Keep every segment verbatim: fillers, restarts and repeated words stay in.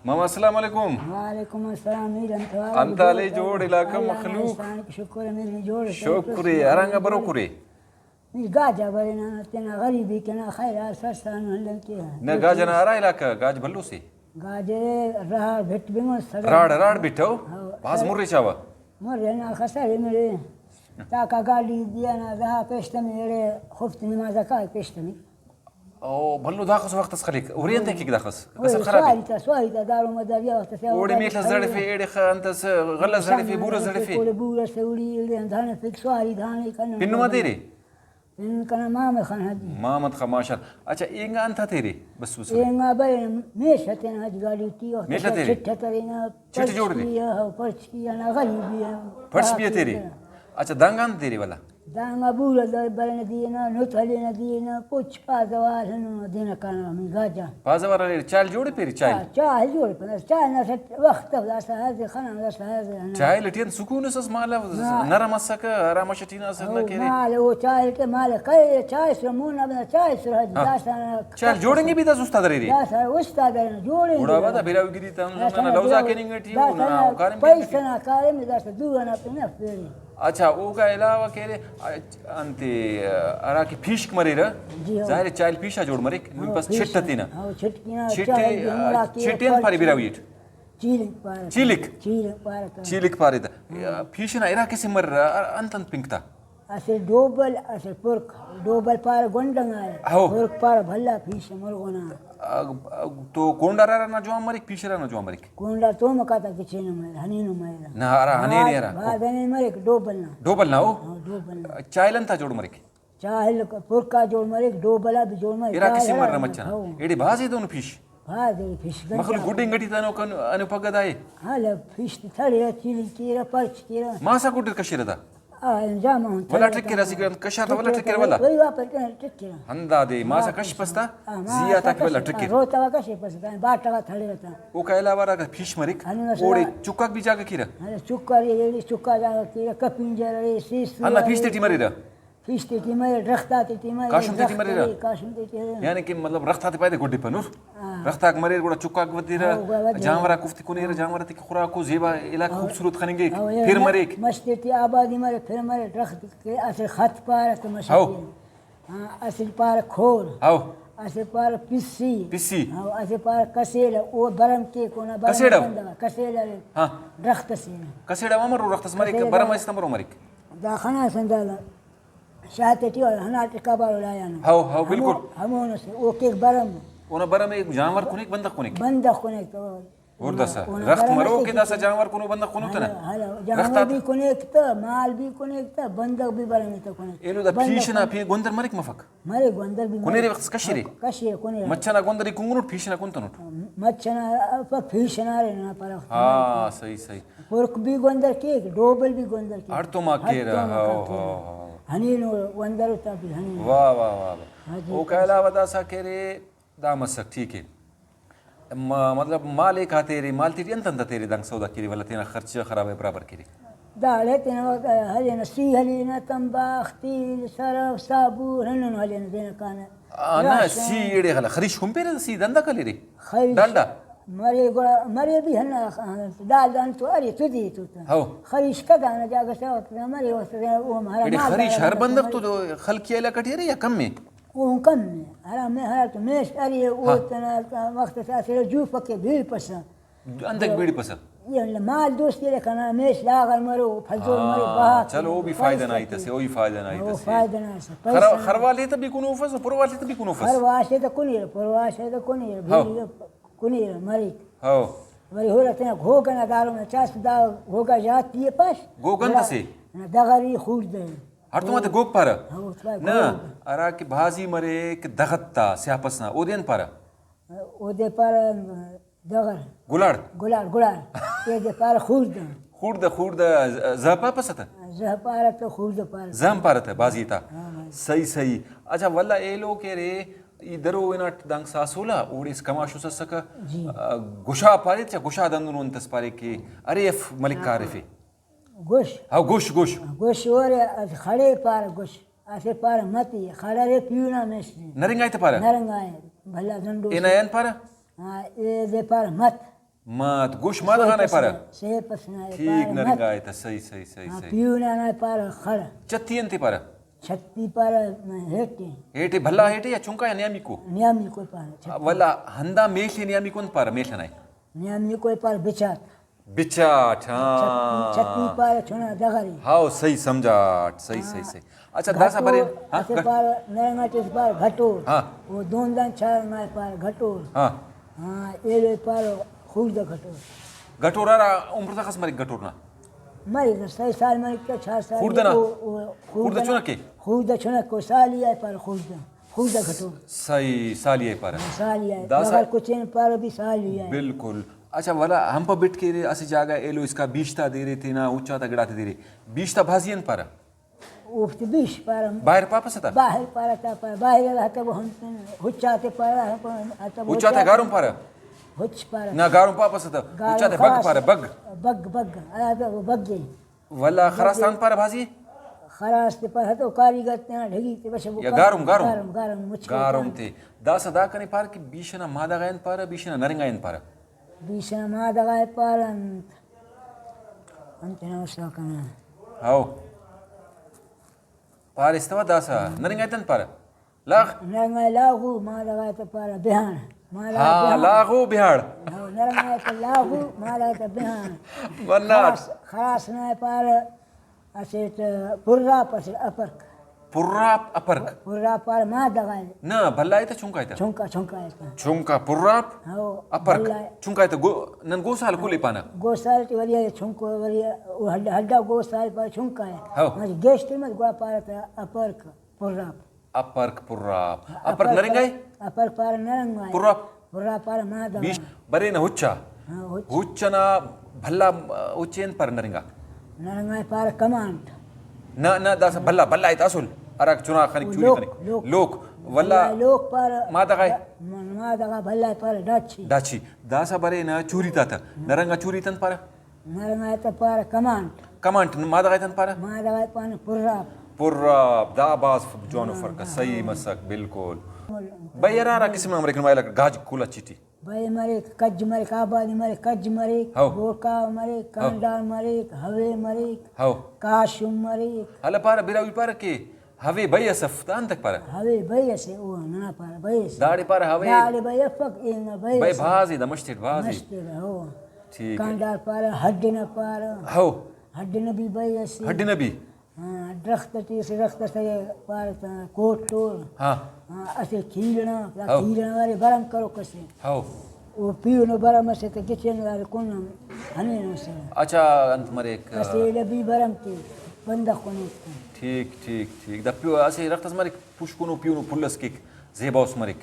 ماما، السلام علیکم۔ وعلیکم السلام، میر انت حال؟ انت حال ءِ؟ جوڑ علاقہ اللہ نا مخلوق؟ احسان، شکر، میر جوڑ۔ شکر ءِ، ہر انگا بروک ارے؟ میر گاج آ برینہ، تینا غریبی کنا خیر آ سرسان ہندن کے۔ نہ، گاج ئنا ہرا علاقہ، گاج بھلو سے؟ گاج راڑ بھٹ بنگو سڑک۔ راڑ، راڑ بھٹ او؟ ہاں، بھاز سڑک۔ مر ئے چاوہ؟ مر ئے نا خسر مڑے۔ تاکا گاڈی دیا نا دہا پیشتمی اڑے خفت نماز کا پیشتمی۔ او بھلو داخس وخت اس خلیک۔ ارے انتئے کیک داخس؟ اوئے کسر خرابی؟ سواری تا، سواری تا دارو مدار یا وخت سے اوڑے میل اس زڑفے، ایڑے خ-، انت اس غلہ زڑفے، بورہ زڑفے۔ اوڑے بورہ سے اڑی، ایڑے دانے فک سواری دانے کنن۔ پن نما دیرے؟ پن کنا مام خان حاجی۔ محمد خان، ماشاءاللہ۔ اچھا، اینگا انت تیرے؟ بس، بس۔ اینگا بھئی، میش ہتین حاج گاڑی ٹی وخت میش ہتیرے؟ چٹ ہترینہ، چٹ جوڑ دے؟ پرچکی آ، ہو، پرچکی آ نا غریبی آ۔ پرچ بھی تیرے؟ اچھا، دانگان تیرے والا؟ دانگا بورا در برن دینا، نوت ہلینا دینا، پچ پازوار ہنو دینا کانا ہمیں گاجا۔ پازوار ہلے، چائل جوڑ پیری چائل؟ ہاں، چائل جوڑ پر، چائل نہ سٹ وخت داسا ہے، خنا داسا ہے۔ چائل ٹی انت سکون اس، اس مالا ہاں۔ نرم اسکہ، آرام اٹ ٹی نہ اسکہ نہ او کیرے۔ مال او چائے تے مال کئے، چائے سے مون ابنا چائے سے حج ہاں۔ داسا چائے جوڑیں گے بھی داس استاد رے۔ داسا استاد رے جوڑیں گڑا گے۔ بعد براو گری تا داسا نہ لوزا براو۔ کیننگ ٹی داسا نہ نہ کارم پیسہ نہ کارم داسا دو انا پنا پیری۔ اچھا، اوکا علاوہ کیرے، اچ-، انتے، ہرا کہ پیشک مریرہ، جی ہاں۔ ظاہر ہے چائل پیشا جوڑ مریک، نی ہاں، بس پیش چھٹ تینا۔ ہاں، چھٹ تینا، چھٹ، چائے بھی ہمرا کی چھٹ انت پارے پرچی۔ براوی اٹ۔ چیلک پارہ تا۔ چیلک؟ چیلک پارہ تا۔ چیلک پارے تا۔ ہاں۔ پیش نا ارا قسم مر، انت انت پنک تا؟ اسہ ڈوبل، اسہ پرک۔ ڈوبل پارہ گونڈنگا ءِ۔ ہو۔ پرک پارہ بھلا پیش مرغونا۔ اگ-، اگ-، تو کونڈا ہرا نا جوان مریک، پیش ہرا نا جوان مریک؟ کونڈا تو مکاتا گچینو مریرہ، ہنینو مریرہ۔ نہ، ہرا ہنینے بھاز، ہرا۔ بھاز ہنین مریک ڈوبل نا۔ ڈوبل نا، ہو؟ ہاں، ڈوبل نا۔ چائل انتا جوڑ مریک؟ چاہل پرکا جوڑ مریک، ڈوبلا بھی جوڑ مریک، ارا چاہل قسم مر ارا نمچنا۔ ہاؤ۔ ایڑے بھازے دونو پیش۔ بھازے پیش گنجا۔ مخلوق گڈنگ ٹی تانو کن انو پگہ دائے۔ ہاں، لو، پیش تے تھڑے چیلنگ کیرہ، پرچ کیرہ۔ ماسا گڈ کشرہ دا۔ آ، انجام ہوں ولا تھڑے ٹکرہ تا۔ سی گرام کشار تا ولا ٹکرہ ولا۔ وہی واپس کن ٹکرہ۔ ہندا دے ماسا کش پستا۔ ہاں، ماسا زیا تا کہ ولا کش، ٹکر۔ ہاں، روتا وا کش پستا، باٹا وا تھڑے تا۔ اوکا علاوہ اگہ پیش مریک، ہنو اوڑے سرا۔ چکاک بھی جاگہ کیرہ۔ ہاں، چکا ری، ایڑی چکا جاگہ کیرہ، کپنجر ارے، سیسو ہندا پیش ارے۔ تیٹی مریرہ۔ پیش تیٹی مرے، درخت آتیٹی مرے، کاشم تیٹی درخت مریرہ؟ مرے، کاشم تیٹی مرے۔ یعنی کہ مطلب درخت آتے پائدے گڈ پن ہُر۔ ہاں۔ درخت آک مریر گڑا چکاک ودیرہ، ہاں، گڑا ودیرہ۔ جانور آک اوفتے کنیرہ، ہاں۔ جانور آتے کہ خوراک ءُ زیبا علاقہ ہاں۔ خوبصورت خننگک، ہاں، پھر مریک۔ مست ٹی آبادی مرے، پھر مرے، درخت کہ اسہ خط پارہ تو مشکل۔ ہاں۔ ہاں، اسہ پارہ کھور۔ ہاں۔ اسہ پارہ پسی۔ پسی۔ ہاں، اسہ پارہ کسیڑہ، او برم کیک اونا برم کسیڑہ؟ بندغ آ، کسیڑہ ارے۔ ہاں۔ درخت اسے۔ کسیڑہ امر درخت اس مریک، کسیڑہ برم اس تمرو مریک۔ دا خنا سندالا۔ شاہ تیٹی اور ہناٹے قبر اڑایا نا۔ ہاؤ، ہاؤ، بالکل۔ ہمو-، ہمون اسے، او کیک برم۔ اونا برم ایک جانور کنیک، بندغ کنیک۔ بندغ کنیک تو۔ اور داسا اونا رخت برم مرو اسے کہ داسا کیک۔ جانور کنو، بندغ کنو تہ نا۔ ہلو، ہلو، رخت جانور آتا۔ بھی کنیک تہ، مال بھی کنیک تہ، بندغ بھی برم تہ کنیک۔ ایلو دا بندغ پیش نا کن-، پی گوندر مریک مفک؟ مرے گوندر بھی مرے۔ کنیرے وخت اس کشیرے؟ کشیرے، کنیرے۔ مچھ نا گوندر ای کنگنٹ، پیش نا کنتنٹ؟ مچھ نا، پ-، پیش نا رے نا پرخت۔ ہاں، صحیح، صحیح۔ پرک بھی گوندر کیک، ڈوبل بھی گوندر کیک۔ ہڑتوما کیرہ، ہڑتوما ہاؤ، کیرہ۔ ہاؤ، ہاؤ۔ ہنینو گوندر تا بھی ہنینو۔ واہ، واہ، واہ، واہ۔ ہاں جی۔ اوکا علاوہ داسا کہ ارے، دا مسک، ٹھیک ہے۔ ما-، مطلب مالیک آتے ارے، مال تیٹی انت انت آتے ارے، دانگ سودا کیرے، ولدا تینا خرچہ خرابہ برابر کیرے؟ داڑے تینا ہلینہ، سی ہلینہ، تمباخ، تیل، سرف، صابون، ہندنو ہلینہ تینا کانہ۔ آ، نہ، راشن۔ سی ایڑے خلا، خریش کن پیرہ، سی دندا کلیرے؟ خریش ڈالڈا؟ مرے گڑا، مرے بھی ہندا، ڈالڈا انت تو ارے، تو دے تو تا۔ ہو۔ خریش کدانا جاگہ سے وقت مرے وقت او ہمارا ایڑے مال خریش دارا ہر بندغ تو خلقی علاقہ ٹی ارے یا کم ہے؟ او کم ہے۔ ہرا میں، ہرا تو میش ارے، او ہاں۔ تینا وخت سے اسہ جوفک کہ بیڑپسہ۔ اندک بیڑپسہ؟ یہ مال دوست یہ کنا، میش لاغر مرو، پھلزور مرو، ہاں، بہا چلو، او بھی فائدہ نا ہیت اسے، او بھی فائدہ نا ہیت او اسے۔ فائدہ نا اسے، خر-، پیسہ نا۔ خروال ہیت بھی کنوفس، پروال ہیت بھی کنوفس۔ خروال سے تو کنیر، پروال سے تو کنیر، ہاں۔ بھیڑی کنیر، مریک۔ ہاں۔ وری ہورا تینا گھوگا نا دارو نا چاس دا گھوگا یاد پیے پاش۔ گھوگا انت اسے؟ نا دغری خوڑدہ۔ ہڑتوم آتے گوگ پارہ؟ ہاں، او تو نہ، گوگ۔ ہرا کہ بھازی مریک دغت تا، سیاہ پس نا، اودے انت پارہ؟ اودے پارہ دغر۔ گلار؟ گلار، گلار۔ ایدے پارہ خوڑدہ۔ خوڑدہ، خوڑدہ، ز-، زہپا پسہ تہ؟ زہپارہ تہ، خوڑدہ پارہ تہ۔ زہم پارہ تہ، بازی تا۔ ہاں، ہاں۔ صحیح، صحیح۔ اچھا، ولدا ایلو کہ ارے، ای درو ہناٹ دانگ ساسولا، اوڑے اس کماشوس اسکہ، جی۔ آ، گشا پاریت یا گشاد ہندنو انت اس پارے کہ ارے اف ملک ہاں۔ کارفے؟ گوش۔ ہاں، گوش، گوش۔ گوش اورے، از خڑے پارہ گوش۔ اسہ پارہ مت ای، خڑ ارے پیہنا میش تے۔ نرنگا تے پارہ؟ نرنگا ءِ، بھلا زنڈو اینا سے۔ این پارہ؟ ہاں، ایدے پارہ مت۔ مات، گوش مادہ غا نائے پارہ؟ سیپ ئس نائے ٹھیک، پارہ، نرنگا مچ۔ ءِ تہ، صحیح، صحیح، صحیح، ہاں، صحیح۔ پیہن آ نائے پارہ خڑ۔ چتی انتے پارہ؟ چتی پارہ ہیٹے۔ ہیٹے بھلا ہیٹے یا چنکا یا نیامیکو؟ نیامیکو پارہ، چتی۔ ولا ہندا میڷ ئے نیامیکو انت پارہ، میڷ ئنا ئے؟ نیامیکو ئے پارہ بچاٹ۔ بچاٹ، ہاں۔ چتی، چتی پارہ چنا دغرے۔ ہاو، صحیح سمجھاٹ، صحیح، صحیح، ہاں۔ صحیح۔ اچھا، داسہ گھٹور، برے، ہاں، اسہ گھٹ-، پارہ نرنگ ئٹی اسہ پارہ گھٹور۔ ہاں۔ او دون دان چار ئنا ئے پارہ گھٹور۔ ہاں۔ ہاں، ایلو ئے پارہ خوڑدہ گھٹور۔ گھٹور ہرا عمر تا کس مریک گھٹور نا؟ مریک، سئے سال مریک تا چار سال۔ خوڑدہ نا؟ او، او، خوڑدہ خوڑدہ نا۔ چنکے؟ خوڑدہ چنک او سالی آ ئے پارہ خوڑدہ۔ خوڑدہ گھٹور۔ سئے سالی آ ئے پارہ۔ ہاں، سالی آ ئے۔ داسہ بغل کچین پارہ بھی سالی آ ئے۔ بالکل۔ اچھا، ولا ہمپ بٹ کہ اسہ جاگہ ایلو اسکا بیشتہ دیرے تینا اچاتا گڑاتے دیرے۔ بیشتہ بھازی انت پارہ؟ اوفتے بیش پارہ۔ باہر پاپسہ تا؟ باہر پارہ تا پارہ۔ باہر ہرا ہتبو ہم ہچ آتے پارہ، ہتبو اچاتا گارم پارہ؟ ہچ پارہ۔ نا، گارم پاپسہ تا۔ گارم اچاتے بگ خاص پارہ، بگ۔ بگ، بگ۔ ہرا ہتبو بگ ءِ۔ ولا خراس تا انت پارہ بھازی؟ خراس تے پارہ تو کاریگر تینا ڈھگی تے بش۔ یا گارم، گارم؟ گارم، گارم مچ گارم تے۔ داسہ دا کنے پارہ کہ بیش ئنا مادہ غا انت پارہ، بیش ئنا نرنگا انت پارہ؟ بیش ئنا مادہ غا پارہ انت، انت نا مسا کنا۔ ہاو۔ پاریس تہ داسہ نرنگا انت پارہ؟ لاغ؟ نرنگا لاغو، مادہ غا تہ پارہ بہاڑ۔ مادہ غا ہاں، بہاڑ۔ لاغو بہاڑ۔ ہاں، نرنگا تہ لاغو، مادہ غا تہ بہاڑ۔ مناٹ۔ خراس، خراس نا پارہ اسٹ پراپ، اسٹ اپرک۔ پراپ اپرک؟ پراپ پارہ مادہ غا۔ نہ، بھلا ءِ تہ چنکا ءِ تہ؟ چنکا، چنکا ءِ تہ۔ چنکا پراپ ہاں، اپرک۔ بھلا ءِ۔ چنکا ءِ تہ گو-، نن گوسال کل ءِ پانہ۔ گوسال ٹی ولے چنکو ولے او ہڈ-، ہڈا گوسال پارہ چنکا ءِ۔ ہاں۔ مچ گیشتر مس گوا پارہ تہ اپرک پراپ۔ اپرک پراپ۔ اپرک اپرک نرنگا ءِ؟ اپرک پارہ نرنگا ءِ۔ پراپ؟ پراپ پارہ مادہ غا۔ بیش برینہ ہچا۔ ہاں، ہچ۔ ہچ ئنا بھلا ہچ ئے انت پارہ نرنگا؟ نرنگا ءِ پارہ کمانٹ۔ نہ، نہ، داسہ بھلا، بھلا ءِ تہ اصل ہراکہ چنا خنک، او چوری لوک، خنک۔ لوک۔ لوک۔ ولا بھلا ءِ لوک پارہ۔ مادہ غا ءِ؟ م-، مادہ غا بھلا ءِ پارہ ڈاچی۔ ڈاچی۔ داسہ برینہ چوری تا تہ۔ نرنگا چوری تا انت پارہ؟ نرنگا ءِ تہ پارہ کمانٹ۔ کمانٹ، مادہ غا ءِ تہ انت پارہ؟ مادہ غا ءِ پانہ پراپ۔ پراپ، دا بھاز جوانو ہاں، فرق ءِ، ہاں، صحیح ہاں۔ مسک، بالکل۔ بھئی، ہرا ہرا قسم نا مریک نما علاقہ گاج کل آ چٹی؟ بھئی مریک، کج مریک، آبادی مریک، کج مریک، ہو۔ بورکا مریک، ہو۔ کانڈار مریک، ہوے مریک، ہو۔ کاشم مریک۔ ہلہ پارہ، براہوئی پارہ کہ ہوے بھئی اس اف، دا انتک پارہ؟ ہوے بھئی اسے، او ننا پارہ بھئی اسے۔ داڑے پارہ ہوے؟ داڑے بھئی افک، اینگا بھئی بھئی اسے۔ بھاز ءِ، دا مش تیٹ بھاز ءِ۔ مش تیٹ، ہو۔ ٹھیک ءِ۔ کانڈار پارہ ہڈ نا پارہ۔ ہو۔ ہڈ نبی بھئی اسے۔ ہڈ نبی؟ ہاں، درخت ٹی اسہ درخت اسے پارہ تا کوٹ ٹور۔ ہاں۔ ہاں، اسہ کھیل ئنا، دا ہو۔ کھیل ئنا ارے برم کروک اسے۔ ہو۔ او پیہنو برم اسے تہ گچینو داڑے کن ہنینو اسے۔ اچھا، انت مریک؟ اسہ لبی برم تے بندغ کنوک تے۔ ٹھیک، ٹھیک، ٹھیک۔ دا پیہو-، اسہ درخت اس مریک، پوشکنو پیہنو پھل اس کیک، زیبا اس مریک۔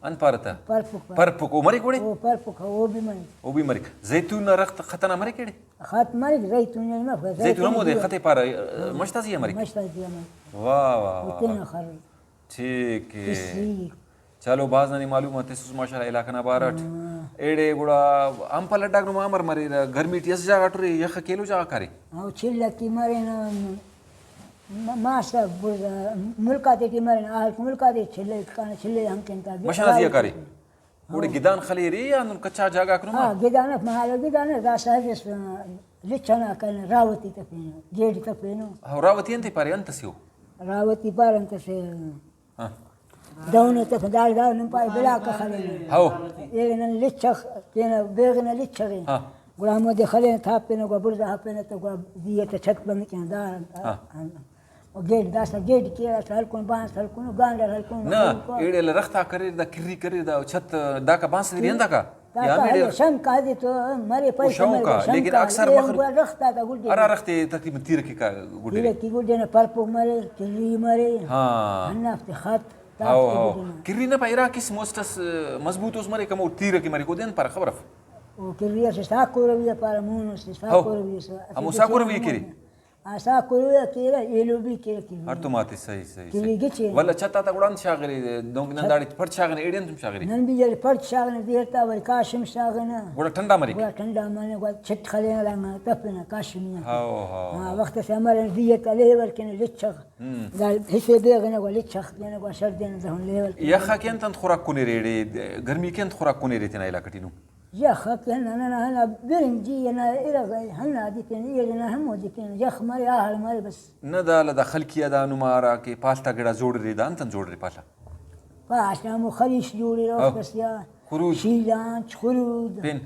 انت پارہ تہ؟ پرپک پارہ۔ پرپک، او مریک اوڑے؟ او پرپک، او بھی مریک۔ او بھی مریک۔ زیتون نا درخت خط ئنا مریک ایڑے؟ خط مریک، زیتون نا مف، زیتون زیتون ہمودے مریک۔ خط ءِ پارہ، مش تا زی آ مریک؟ مش تا زی آ مریک۔ واہ، واہ، او واہ، تینا واہ۔ خر۔ ٹھیک ءِ۔ کسی۔ چلو، بھاز ننے معلومات تسس ماشاءاللہ علاقہ نا بارٹ۔ ہاں۔ ایڑے گڑا ہمپ لڈاک نما امر مریرہ؟ گرمی ٹی اسہ جاگہ ٹی ارے، یخ ئکہ ایلو جاگہ کارے؟ او چلک ٹی مرینہ، م-، ماسہ بڑزا ملک آتے ٹی مرینہ، آ ہلک ملک آتے چلک کانہ، چلے ہم کن تا۔ بشار زیہا کارے؟ اوڑے ہاں۔ گدان خلیرے یا ہندن کچا جاگہ غاک نما؟ ہاں، گدان اف، مہالو گدان اف، داسہ ہلیس، لچ ئنا کن راوتی تفینو، گیڈ تفینو۔ ہاں، راوتی انتے پارے، انت اسے او؟ راوتی پارہ انت اسے۔ ہاں۔ دہنو تفن، داڑے داڑے نن پارے بلاک خلینو۔ ہو۔ ایڑے نن لچ ئخ تینا بیغ ئنا لچ ارے۔ ہاں۔ گڑا ہمودے خلینہ، تھاپینہ، گڑا بڑزا ہرفینہ تہ گڑا زی ئتہ چھت بند کینہ دا۔ ہاں۔ و گیڈ داسہ گیڈ کیرہ، اسہ ہلکن بانس ہلکنو، گانڈر ہلکنو، نہ، ہلکو۔ ایڑے لہ رخت آک اریر، دا کری کریر، دا چھت، داکا بانس دیر انت داکا؟ داکا یا ہمیڑے ہلے شنک آ دے تو مرے، او پیسہ شوق مرے، آ، شنک لیکن آ، اکثر ایہن مخلوق گڑا رخت آتا گڈ ارا رخت ئے تقریباً تیرہ کہ کا گڈ ارے۔ تیرہ کہ گڈ ارے، پرپک مرے، کری مرے۔ ہاں۔ ہندافتے خط، ہاؤ، دافتے ہاؤ۔ گڈ ارے۔ کری نا پا ارا کس موسٹ اس مضبوط اس مریک، ہمو تیرہ کہ مریک، اودے انت پارہ خبر اف؟ او کری اسہ ساکو روی ء پارہ، مون اسہ ہاؤ۔ ساکو روی اسہ، اسہ ہمو ساکو روی کری؟ آ، ساکو روی آ کیرہ، ایلو بھی کیرہ کری۔ ہڑتوم آتے، صحیح، صحیح، کری صحیح۔ گچین۔ ولدا چھت آتا گڑا انت شاغرے، دہنکہ نن چھت۔ داڑے پڑچ شاغنہ، ایڑے انت ہم شاغرے۔ نن بھی داڑے پڑچ شاغنہ، دیر تا ولے کاشم شاغنہ۔ گڑا ٹھنڈا مریک۔ گڑا ٹھنڈا مریک، گڑا چھٹ خلینہ دانا تفنہ کاشم نا۔ ہاؤ، ہاؤ، ہاں، ہاؤ۔ وخت اسے امر ان زی آ تا لیول کینہ لچغ۔ ہم۔ دا حصے بیغنہ گڑا لچغ کینہ گڑا سڑدینہ دہن لیول کینہ۔ یخ آ کہ انت انت خوراک کنیرے ایڑے، گرمی کہ انت خوراک کنیرے تینا علاقہ ٹی نم؟ یخ کہ ہندا ننا ہندا برنجی ئنا ارغ ءِ، ہندا دے تینا ایڑ ئنا ہمو دے تینا یخ مرے، آہڑ مرے بس۔ نہ دا لدا خلقی آ دا نما ہرا کہ پالتا گڑا جوڑرے، دا انت انت جوڑرے پالتا؟ پالتا ہمو خریش جوڑرہ، ہاں۔ اوفتے آ خرود۔ شیلانچ، خرود۔ پین۔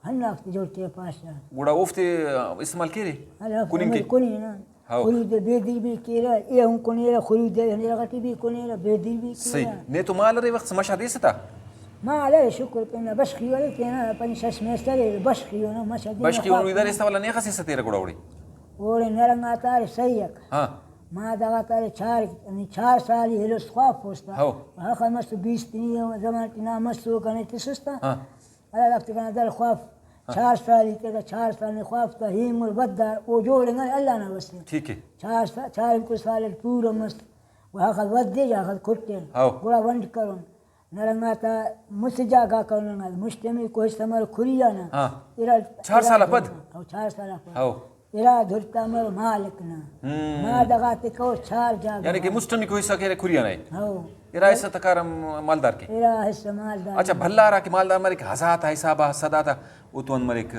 ہندافتے جوڑ کیرہ پالتا۔ گڑا اوفتے استعمال کیرے؟ ہرا کننگ کہ؟ کننگ نا۔ ہاؤ۔ خرود ءِ بیدیر بھی کیرہ، ایہن کنیرہ، خرود ءِ ہنیرہ غٹی بھی کنیرہ، بیدیر بھی کیرہ۔ صحیح۔ نے تو مال ارے وخت مش آ دیسہ تا؟ مال ارے شکر تینا بشخی ارے تینا پنچ شش میسہ ارے بشخی اونا مش آ دینا بشخی اونو خواف ادارے ایسہ والا نے خسیسہ تیرہ گڑا اوڑے؟ اوڑے نرنگ آتا ارے سہی اک۔ ہاں۔ ما دغا تا ارے چار، یعنی چار سال ای ایلوس خواف پوستا۔ ہاؤ۔ ہخہ مس بیست نی زمان ٹی نا مسو کنے تسس تا۔ ہاں۔ ہرا دافتے کنا دل خواف، ہاں۔ چار سال ای تیکا، چار سال نے خواف تا ہی عمر بدا او جوڑ انگا اللہ نا واسطے۔ ٹھیک ہے۔ چار سا-، چار انکو سال اٹ پورا مس۔ و ہخہ ودے جا ہخہ کٹن۔ ہاؤ۔ گڑا ونڈ کرون۔ نرنگا تا مسہ جاگہ کرون انگا مشتمی کو حصہ مر کھریا نا۔ ہاں۔ ارا چار سال ارا پد؟ ہاؤ، چار سال پد۔ ہاؤ۔ ارا دھرتا مر مالک نا۔ ہم۔ ما دغاتے کو چار جاگہ۔ یعنی کہ مسٹمیکو حصہ کہ ارے کھریا نا ءِ۔ ہاؤ۔ ارا حصہ تکار مالدار کے۔ ارا حصہ مالدار۔ اچھا، بھلا ہرا کہ مالدار مریک، ہزار تا حساب آ، صدا تا، او تو انت مریک،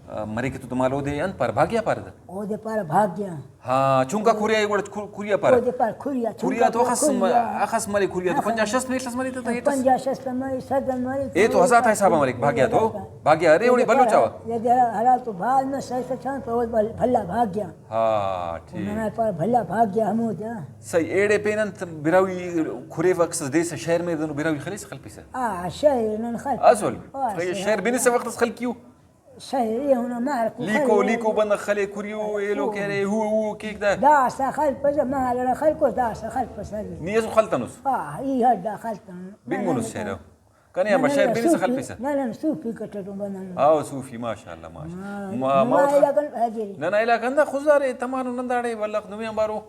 آ، مریک تو مال اودے انت پارہ، بھاگیا پارہ تہ؟ اودے پارہ بھاگیا۔ ہاں، چنکا کھریا ءِ گڑا کھر-، کھریا پارہ۔ اودے پارہ کھریا، کھریا چنکا تو اخس م-، کھریا۔ اخس مریک کھریا تو، اخس۔ پنجاہ شست میل اس مریک تہ، تہ ایٹس۔ پنجاہ شست مریک، صد مریک۔ اے تو ہزار تا حساب آ مریک، بھاگیا تو؟ بھاگیا، ارے اوڑے بلوچ آ۔ اودے ہرا تو بھاز نہ سہ سہ چان تو بھلا بھاگیا۔ ہاں، ٹھیک۔ ننا پارہ بھلا بھاگیا ہمودے۔ صحیح، ایڑے پین انت براہوئی کھریوہ، اکثر دیسہ شہر میں دنو براہوئی خلیسہ خلپیسہ؟ آ، شہر نن خلپ۔ اصل، آ، شہر۔ شہر بنسہ وخت اس خلقیو۔ شہر ایہن مار کو لیکو، خلے۔ لیکو بندغ خلے کھریو، ایلو کہ ارے، ہو، ہو، کیک دا۔ داسہ خلپسہ، مال ئنا خلکوس، داسہ خلپسہ۔ نی اسو خلتنس؟ آ، ای ہڈا خلتن۔ بنگنس شہر۔ کنے آن نن بشیر بنسہ صوفی، خلپسہ۔ نن صوفی کٹٹون بندغ۔ آؤ، صوفی، ماشاءاللہ، ماشاءاللہ۔ ہاں، ما-، نما ما-، علاقہ نا حاجی۔ ننا علاقہ نا خضدار ءِ تمانو ننداڑے ولخ نمے آن بارو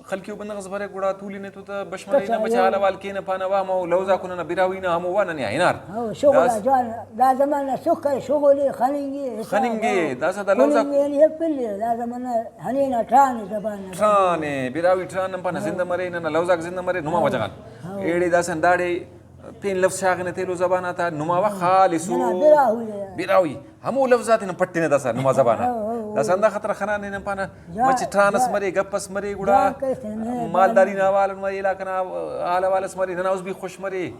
خلقیو بندغس بریک گڑا تولنے تو تہ بش مرے، کچا نن مچہ ایلو۔ حال احوال کینہ پانہ وا ہمو لوز آکو ننا براہوئی نا ہمو وا ننے آ ہنار۔ ہاؤ، شغل آ داس-، جوان، دا زمانہ سکھ ءِ، شغل ءِ، خننگ ءِ، حساب خننگ ءِ، ءِ۔ داسہ دا لوز آک-، خننگ ءِ، یعنی پل ءِ، دا زمانہ ہنینہ ٹران ءِ زبان نا۔ ٹران ءِ، براہوئی ٹران نن پانہ ہاؤ۔ زندہ مرے، ننا لوز آک زندہ مرے، نما ہاؤ۔ وجہ غان۔ ہاؤ۔ ایڑے داسہ ہنداڑے پین لفظ شاغنہ تیلو زبان آتا، نما وا ہاں۔ خالصو ننا براہوئی آ۔ براہوئی۔ ہمو لفظ آتے نن پٹنہ داسہ نما زبان آ۔ ہاں، ہاں، ہاں۔ داسہ ہندا خاطر خنانے نن پانہ جا-، مچہ ٹران اس جا-، مرے، گپ اس مرے، گڑا جوان کریس نن مہربانی۔ مالداری نا حوال ان مرے، علاقہ نا حال احوال اس مرے، ننا اس بھی خوش مرے۔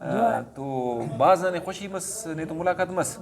آ، جوان۔ تو بھاز ننے خوشی مس، نے تو ملاقات مس۔